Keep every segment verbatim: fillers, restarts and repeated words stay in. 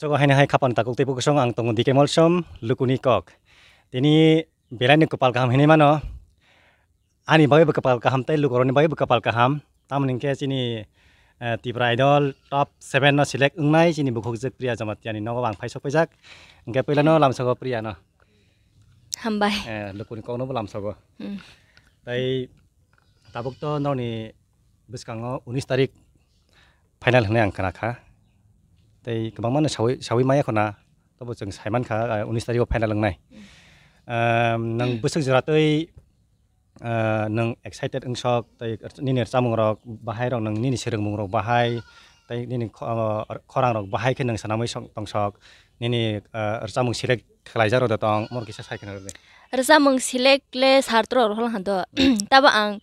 Togo haino hai khapang takuk tei bukhuksong ang tongo D K Molsom, Lukuni Kok. Tini belaini kwpal kaham hinwi mano. Ani bagwi bo kwpal kaham tei lukurokni bagwi bo kwpal kaham. Tamoni hwnkhe chini, eh, Tipra Idol top seven no select wngnai chini bukhukjwk Priya Jamatia ni nogo ang phai sok paijak. Hwnkhe puilano lamsogo Priya no. Hambai. Eh, Lukuni Kok no bo lamsogo. Hmm. Tei tabuk to nokni bwskango unis tarik final hwnwi ang khna kha. Tei kwbangma no sawi, sawi maya khwna, tobo chwng sai man kha, ah, unis tarik o final wngnai. Hmm. Ehm, nwng bwswk jora tei, ah, nwng excited wngsok, tei nini rwchapmung rok bahai rok, nwng nini swrwngmung rok bahai, tei nini kho-, ah, khorang rok bahai khe nwng swnamwi song-, tongsok, nini, ah, rwchapmung select khlaijak rok de tong, mor kisa sai khna rwdi. Rwchapmung select le sir tro rok holo hando. Tabo ang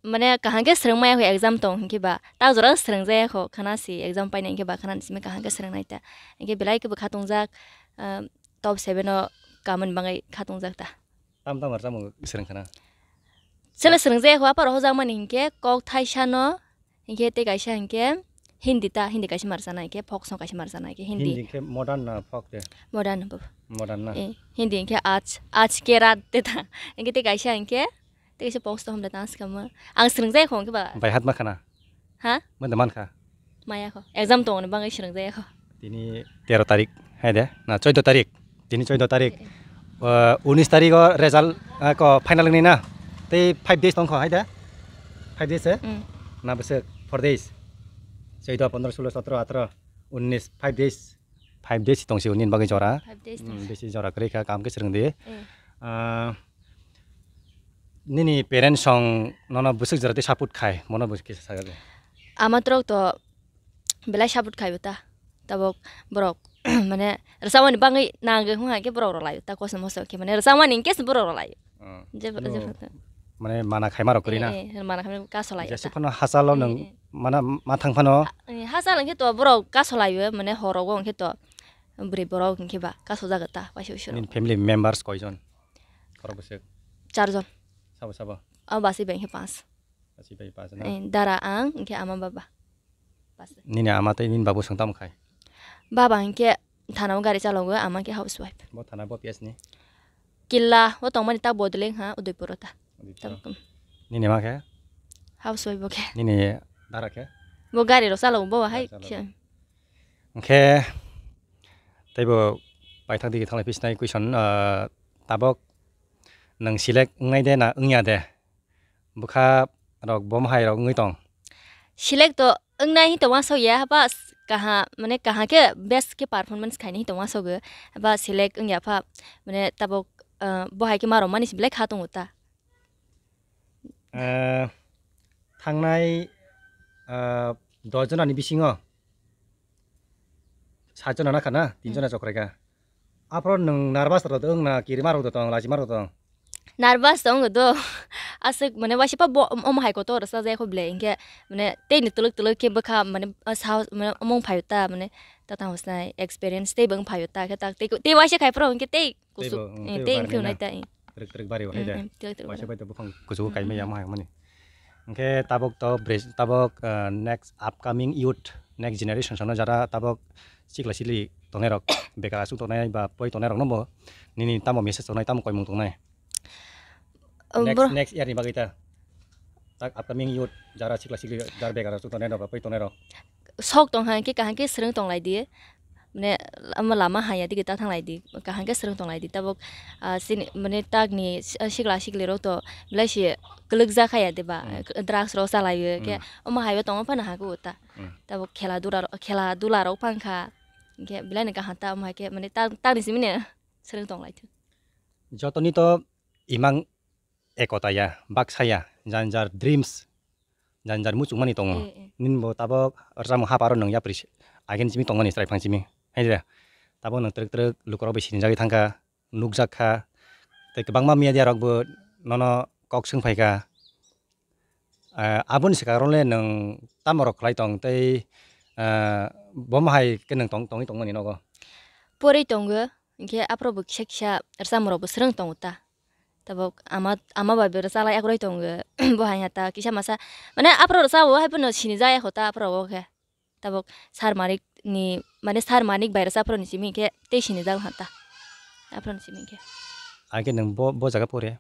mane kaham khe swrwng maya kho exam tong hinkhe ba. Ta jora swrwng jaya kho khana si exam painai hinkhe ba khana simi kaham khe swrwng nai ta. Hinkhe belai khe bo khatung jak, ah, top seven o kamani bagwi khatung jak ta. Tam tam rwchapmung swrwng khana. Chwla swrwng jaya kho aparo hojak mani hinkhe kok thaisa no Hinkhe tei kaisa hinkhe Hindi ta, Hindi kaisa marchana hinkhe folk song kaisa marchana hinkhe Hindi. Hindi hinkhe modern na folk de? Modern bo. Modern na? Eh, Hindi hinkhe aaj, aaj ke raat de ta. Hinkhe tei kaisa hinkhe, tei kaisa folk song hamle dance kamo. Ang swrwng jaya kho hinkhe ba. Bai hat ma khana? Ha? Manda man kha? Maya kho. Exam tongni bagwi swrwng jaya kho. Tini tero tarik, hai de, na, choido tarik. Tini choido tarik. Eh, eh. Eh, unis tarik o result, eh, ko final ni na. Tei five days tong kho, hai de. Five days, eh? Mm. Na bwswk, four days. Choido, pondro, sulo, sotro, atro, unis, five days. Five days tong si unin bagwi jora. Five days tong si. Hmm, besi jora kwrwi kha, kam khe swrwng di. Eh. Ah, nini parents song nono bwswk jora tei support khai, mono bwswk kisa sajago. Ama trok to belai support khai bo ta. Tabok borok, mane, rwchapmani bagwi nangwi hwnka khe borok rw lai ta, kosom mosom khe, mane, rwchapmani hinkhe se borok rw lai. Oh. Je, no, je photo. Mane, mana khaima rok kwrwi na? Eh, eh, mana khaima kaso lai ta. Jesa phano hachalo, eh, nang, eh, mana ma thang phano? Ah, eh, hachal hinkhe to borok kaso lai o, mane, horogo hinkhe to bwrwi borok hinkhe ba kaso jaga ta, waisa waisa rok. Nini family members koijon? Khorok bwswk? Charjon. Sabo sabo? Abo basi bai hinkhe panch. Basi bai panch na? Eh, dara ang, hinkhe ama baba. Basi. Nini ama tei nini babu swng tamo khai? Baba hinkhe thana o gari chalogo, ama hinkhe housewife. Bo thana bo P S ni? Killa o tongmani ta Bodoleng ha, Udaipur o ta. Udaipur. Tam kum. Nini ma khe? Housewife bo khe. Nini dara khe? Bo gari rok chalogo, bo hai. Gari chalogo. Khe. Hinkhe teibo paithak digi thanglai phi sinai question, ah, tabok nwng select wngnai de na wngya de? Bwkha rok bo hai rok wngwi tong. Select to wngnai hi to uansuk ya, haba s-, kaha, mane kaha khe best khe performance khaini hi to uansuk o. Haba select wngya pha, mane tabok, ah, bo hai khe ma rwmani se belai kha tongo ta. Eh, thangnai, eh, dos jona ni bisingo sat jona na kha na, tin jona chokrai kha. Aphuru nwng nervous rok tong na, kirima rok tong, lachima rok tong? Nervous tongo do. Aswk mane waisa pa bo, omo hai kotor rwchajak kho ble, hinkhe mane tei ni twlwk twlwk khe bwkha mane, ah, sahos mane omo wng phaio ta, mane ta tang hosnai experience tei bo wng phaio ta, khe ta tei, tei waisa khai phuru hinkhe tei Kuchuk, teibo, mm, eh, teibo tei barwi wngkhe na? Unai ta, eh. Twrwk twrwk bari o hai de. Mm, mm, twrwk twrwk bari. Waisa bai to buphang kuchugo kaimaya mo hai mani. Hinkhe tabok to bres-, tabok, ah, next upcoming youth, next generation sono jara tabok sikla sikli tongnai rok, bekar aswk tongnai ba poi tongnai rok no bo nini tamo message tongnai, tamo koimung tongnai? Um, next, bro. Next year ni bagwi ta. Tak upcoming youth jara sikla sikli jara bekar aswk tongnai rok ba poi tongnai rok. Sok tong hai khe kaham khe swrwng tong lai di. Mane, omo lama haya digi ta thang lai di. Kaham khe swrwng tong lai di. Tabuk, ah, sini, mane, takni si-, sikla sikli rok to belai si kwlwk jak haya de ba. Hmm. Drugs rok cha lai o khe. Hmm. Omo hai o tong phano ha khe o ta. Hmm. Tabuk khela dura ro-, khela dula rok phang kha. Hinkhe belai ni kaham ta omo hai khe, mane, ta-, takni simi ni swrwng tong lai thung. Joto ni to imang ekota ya, baksa ya, jan jar dreams, jan jar muchungmani tongo. Eh, eh. Nini bo tabok rwchapmung haparo nwng yapri se, agini simi tongmani chwrai phang simi. Hai de, tabok nwng twrwk twrwk lukurok bai sinijagwi thangkha, nukjak kha. Tei kwbangma media rok bo nono kok swng phaikha. Ah, aboni swkang rok le nwng tamo rok khlai tong tei, ah, bomo hai khe nwng tong-, tongwi tongmani nogo? Porwi tongo, hinkhe aphuru bo kisa kisa rwchapmung rok bo swrwng tongo ta. Tabuk ama, ama bai bo rwchalai akwrwi tongo. Bo hai ha ta kisa masa, mane aphuru rwchao hai phano sinijak ya kho ta aphuru o khe. Tabuk sar marik ni, mane, sir Manik Bairasa aphuru ni simi khe tei sinijak hanta. Aphuru ni simi khe. Aike nang bo, bo jaga pore?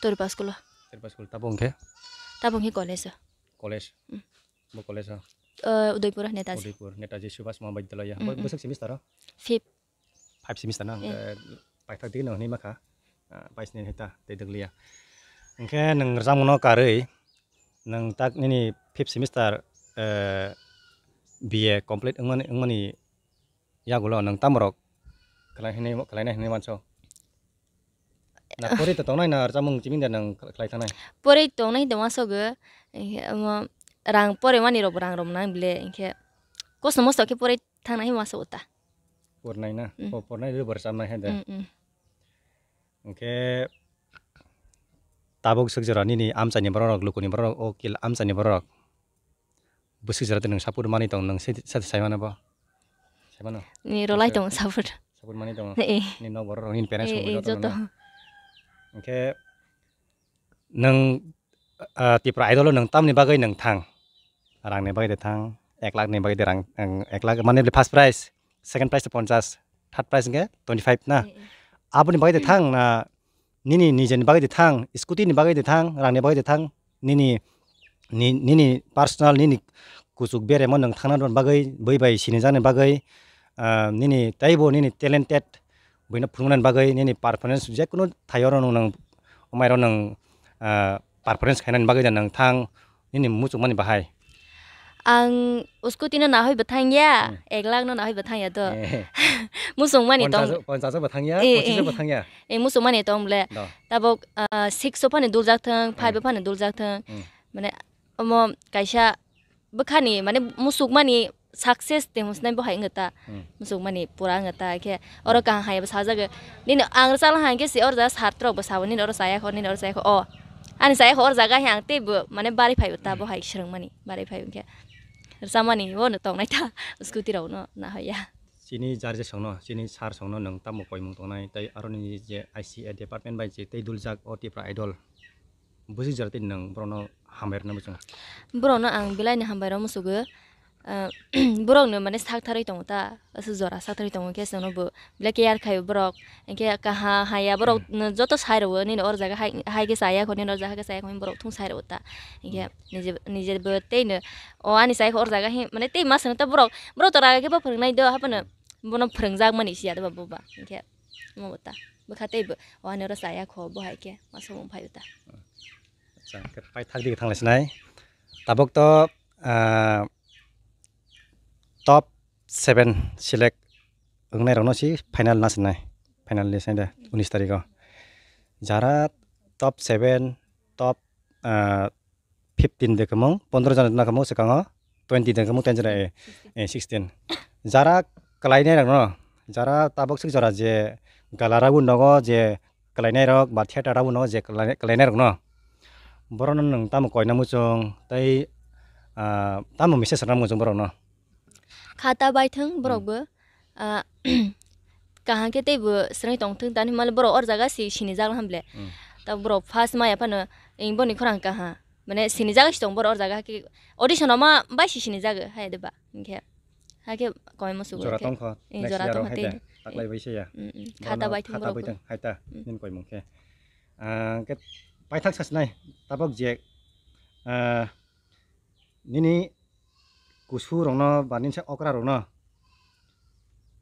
Toripa school o. Toripa school tabo hwnkhe? Tabo hwnkhe college o. College? Mm. Bo college o? Eh, Udaipur o, Netaji. Udaipur, Netaji Subhash Mahavidyalaya. Mm, Bo-, mm. Bwswk semester o? Fifth. Five semester na? Eh. Hwnkhe paithak digi no hwnwi makha. Ah, paisni hita, tei dwgliya. Hwnkhe nwng rwchapmungno karwi, nwng tak nini fifth semester, eh, B A complete wngmani, wngmani yagulo nwng tamorok khlai hwnwi, khlainai hwnwi manso? Na pori to tongnai na rwchapmung chiming da nwng khlai thangnai? Pori tongnai de wansokgo, eh, omo rang pori mani rok rang rok nang bile, hinkhe kosto mosto khe pori thangnai wansokgo ta. Pornai na? Mm. O pornai de bo rwchapnai hai de. Mm, mm. Hwnkhe tabuk swk jora nini amchaini borok rok, lukuni borok rok, o kil amchaini borok rok. Bwswk jora tei nwng support manwi tong, nwng se, se sai mano bo? Sai mano? Ni rolai tong support. Support manwi tong? Eh. Ni nok borok rok, nini parents Eh, rok eh, joto joto. Mano? Hwnkhe nwng, ah, Tipra Idol o nwng tamni bagwi nwng thang? Rangni bagwi de thang, ek lakh ni bagwi de rang, ang, ek lakh mane first prize, second prize de ponchas, third prize hwnkhe twenty five na? Eh, eh. Aboni bagwi de thang na? Nini nijeni bagwi de thang, scooty ni bagwi de thang, rangni bagwi de thang, nini, ni-, nini personal, nini kuchuk beremo nwng thangna bagwi, bui bai sinijakni bagwi, ah, nini teibo nini talented buino phunuknani bagwi, nini performance jekunu thaio oro nwng, nwng omairo nwng, ah, performance khainani bagwi de nwng thang, nini muchungmani bahai? Ang scooty no nahoi bo thang ya, Hmm. ek lakh no nahoi bo thang ya to. Eh. Muchungmani tong. Ponchas, ponchas bo thang ya, Eh, pochis eh. bo thang ya. Eh, muchungmani tong bole. Do. Tabok, ah, six o phano duljak thang, five o Hmm. phano duljak thang. Hmm. Mane, omo kaisa bwkhani, mane, muchungmani success tei hwnwi bo hai wngkha ta. Hmm. Muchungmani pura wngkha ta, khe oro Hmm. kaham hai bo sajago. Nini ang rwchapna hai khe se oro jaga sir rok bo sabo, nini oro chaya kho, nini oro chaya kho, o. Ani chaya kho oro jaga he ang tei bo, mane, bari phai bo ta, Hmm. bo hai swrwngmani, bari phai bo khe. Rwchapmani bo no tongnai ta, scooty rok no nahoi ya. Chini jar je songno, chini sir songno nwng tamo koimung tongnai, tei aroni je I C A department bai je tei duljak o Tipra Idol. Bwswk jora tei nwng borokno hambai rwna muchungo? Borokno ang belai ni hambai rw muchungo. Ah, borokno mane sak tharwi tongo ta, aswk jora sak tharwi tongo khe chwngno bo belai care khai borok. Hinkhe kaha haya borok Hmm. no joto sai rwo, nini or jaga hai, hai khe chaya kho, nini or jaga hai khe chaya kho, borok thung sai rwo ta. Hinkhe Hmm. nije, nije bo tei no, o ani chaya kho or jaga hi, mane tei ma swngno ta borok, borok to raga khe bo phwrwng nai do, haphano Hmm. bono phwrwng jak mani siya do ba bo ba. Hinkhe omo bo ta. Bwkha tei bo, o ani oro chaya kho, bo hai khe ma swngmung phai bo ta. Acha, hwnkhe paithak dige thang lai sinai. Tabuk to, ah, top seven select wngnai rokno si final na sinai. Final ni sinai de, unis tarikh o. Jara top seven, top, ah, fifteen de kwmung, pondro jona na kwmung swkango, twenty de kwmung, ten jona, eh, eh, sixteen. Jara kwlainai rokno, jara tabuk swk jora je gala rok bo nogo je kwlainai rok ba theater rok bo nogo je kwlai-, kwlainai rokno, borokno nwng tamo koina muchung tei, ah, tamo message rwna muchung borokno? Kha ta bai thung borok Hmm. bo, ah, kaham khe tei bo swrwngwi tong thung, tani hwnba le borok or jaga si sinijak ham ble. Hmm. Ta borok first maya phano, ing boni khorang kaha. Mane sinijak si tong borok or jaga, hake audition rok ma bai si sinijak hai de ba. Hinkhe hake koi mo sugo Jora khe. Tong kho, Ing next jora year tong o kho hai tei. Da. Taklai bai se ya. Mm, mm. Kha ta Borokno bai thung kha ta borok bai bo. Thung, hai ta, Mm. nini koimung khe. Ah, khe paithak sa sinai, tabuk je, ah, nini kusu rokno ba nini sa okra rokno,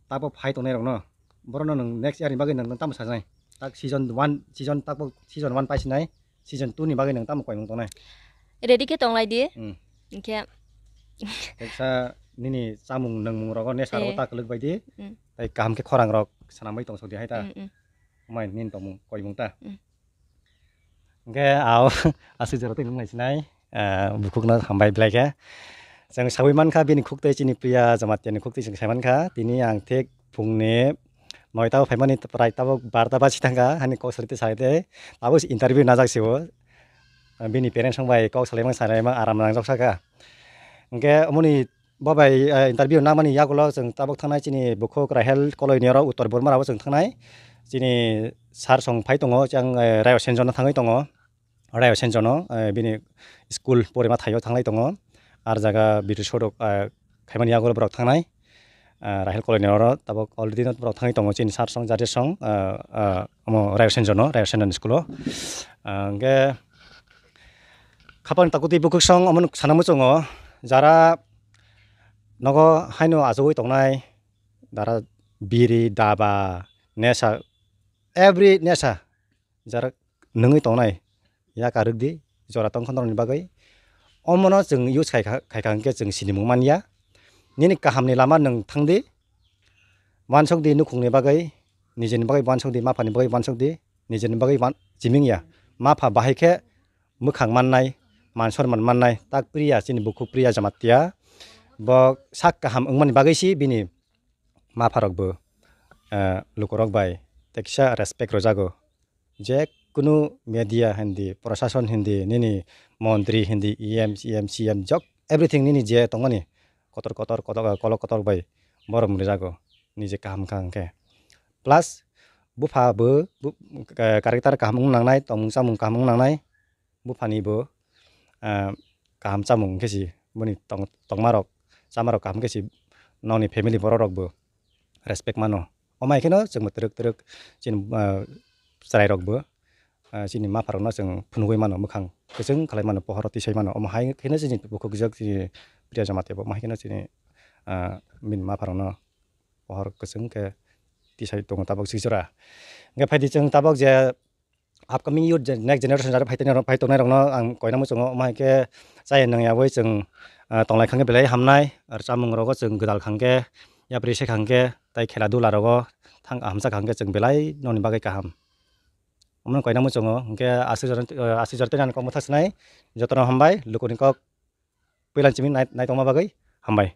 tabuk phai tongnai rokno, borokno nwng next year ni bagwi nwng tamo sajnai? Tak season one, season tabuk season one paisinai, season two ni bagwi nwng tamo koimung tongnai? Ready khe tonglai di. Hmm. Hinkhe Teksa nini chamung nwngmung rogo nesar o Eh. Ta kwlwk bai di. Hmm. Tei kaham khe khorang rok swnamwi tongsok di hai ta. Hmm, hmm. Mai nini tongmung koimung ta. Hmm. Hwnkhe ao aswk jora twi nung nai sinai, ah, bukhukno hambai belai khe. Chwng saui mankha bini khuk tei chini Priya Jamatia ni khuk twi chwng sai mankha. Tini ang thik phungni noita o phaimani prai tabuk barta bachi thangkha, hani kok salai tei salai tei tabuk interview najak se o. Bini parents rok bai kok salai mang salai mang aram nangjak saka. Hwnkhe omoni Bo bai, eh, interview nangmani yagulo chwng tabuk thangnai chini bukhuk Rahel Koloi ni oro Uttor Burma rao chwng thangnai. Chini sir song phai tongo, chang, eh, Rayo Senjono thangwi tongo. Rayo Senjono, eh, bini school porima thaio thanglai tongo. Ar jaga video shoot rok, eh, khaimani yagulo borok thangnai. ah, Rahel Colony oro tabok already no borok thangwi tongo chini sir song, judge song, ah, ah, omo Rayo Senjo no, Rayo Senjo ni school o. Ah, hwnkhe khapang takoti bukhuk song omo sana muchungo, jara nogo haino achugwi tongnai, dara biri, daba, nesa, every nesa, jara nungwi tongnai, ya karwk di, jora tong kha norokni bagwi. Omono chwng use khai kha, khai kha hwnkhe chwng sinimung man ya. Nini kahamni lama nwng thang di, uansuk di nukhungni bagwi, nijini bagwi uansuk di, maphani bagwi uansuk di, nijini bagwi uan-, chiming ya. Mapha bahai khe mwkhang mannai, man sonman mannai, tak Priya, chini bukhuk Priya Jamatia. Bo sak kaham wngmani bagwi si bini mapharokbo, eh, lukurok bai tekisa respect rwjago. Je kunu media hindi, prosason hindi, nini montri hindi, E M, E M, C M, jok everything nini je tongmani kotor kotor, kotor, kolok kotor bai borom rwjago, nini je kaham kha hwnkhe. Plus bupha bo, bu-, eh, character kaham wng nangnai, tongmung chamung kaham wng nangnai, buphani bo, ah, kaham chamung hwnkhe si boni tong-, tongmarok, chamarok kaham hwnkhe si nokni family borok rok bo respect mano. Omo hai kheno chwngbo twrwk twrwk chini, ah, chwrairok bo, ah, chini mapharokno chwng phunugwi mano, mwkhang kwchwng khlai mano, pohoro tisai mano. Omo hai kheno chini bukhuk rijak chini Priya Jamatia bo omo hai kheno chini, ah, bini mapharokno pohor kwchwng khe tisai tongo tabok sijora. Hwnkhe phaidi chwng tabok je upcoming youth, je next generation jara phai tongnai rok, phai tongnai rokno ang koina muchungo, omo hai khe chaya nangya bai chwng, ah, tonglai kha hwnkhe belai hamnai, ar chamung rogo chwng gwdal kha hwnkhe, yapri se kha hwnkhe, tai khela dula rogo thang hamsa kha hwnkhe chwng belai nokni bagwi kaham. Omo koina muchungo, hwnkhe aswk jora, ah, aswk jora tei ani kokbo thasnai, jotono hambai, lukuni kok puila chimi nai-, naitongma bagwi hambai.